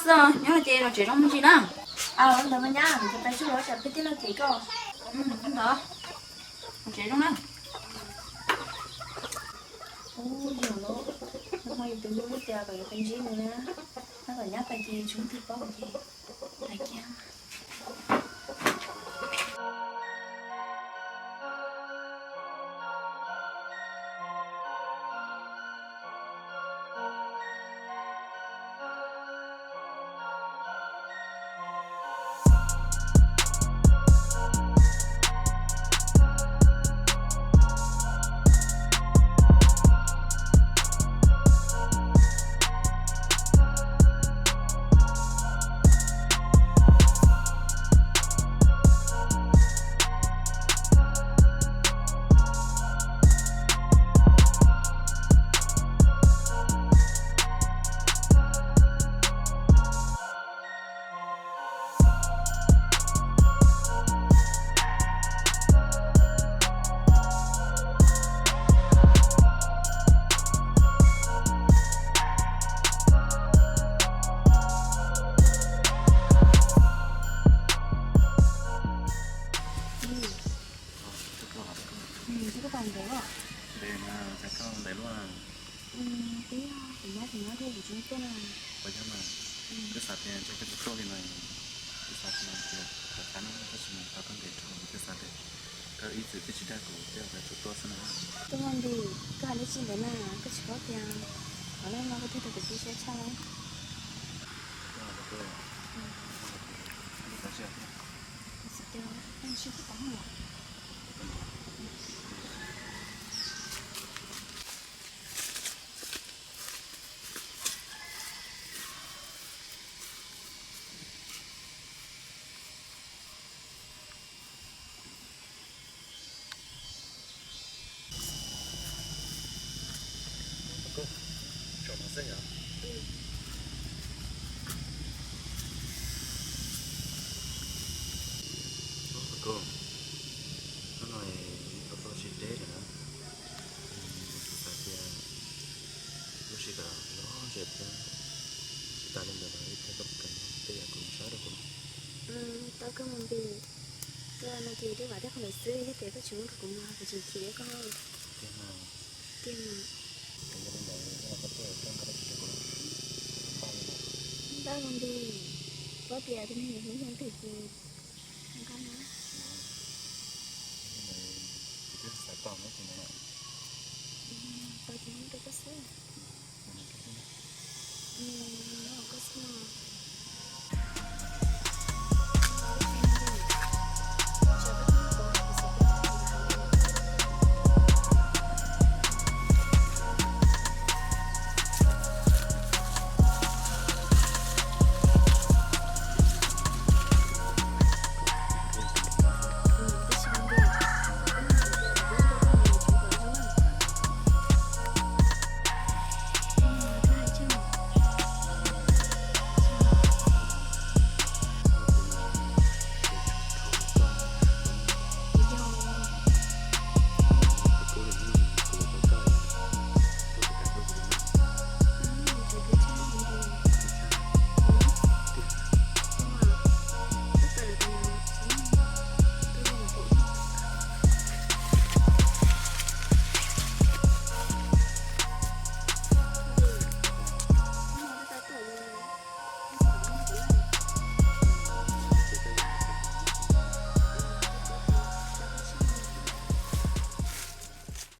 Txog nyob no ces los tsev zoo me ntsis na. Ntawd mas nyab, kuv tais tsuj los tsam peb thiaj noj kev koj. Ntawd, los tsev zoo na. Ub, yog los, nag hmo yus tus hlub tias kom yuav pais ntsib nws na, no kom nyab pais ces tsis muaj twg paub ces pais kiag. Ntev mas, cas koj ntev luaj? Twb yog kuv nyab tus nyab thiab kuv tsis muaj tuaj na. Puas yog mas? Kuv xav tias ntshe koj tsis tuaj li no, kuv xav tias koj tsis mus tau koj ntev rau, kuv xav tias koj ib txwm twb tsis dag kuv, twb yog koj tsis tuaj xwb na. Tub Vaj Npis, koj hais dab tsi ntawd na, koj tsis paub tias qhov no koj thiaj tau kuv tu siab tshaj. Koj, tsom no xwb yom. Koj, hnub no tau txog sib deb lawm na. Kuv xav tias lub sij hawm lom zem thiab, tsis tas li ntawd los ib pliag koj puas kam nyob tej yam kuv sab rau kuv no. Tau kawg mus Npis, koj no ces deb vam thiab qhov lawm xwb, yog tias koj tsis muab rau kuv mas kuv tseem chim koj. Tiag mas. Tiag mas. Yog li ntawd koj tuaj koj nqa dab tsi rau kuv no? Npaj mus Npis, paub tias tus neeg hlub hlub twg ces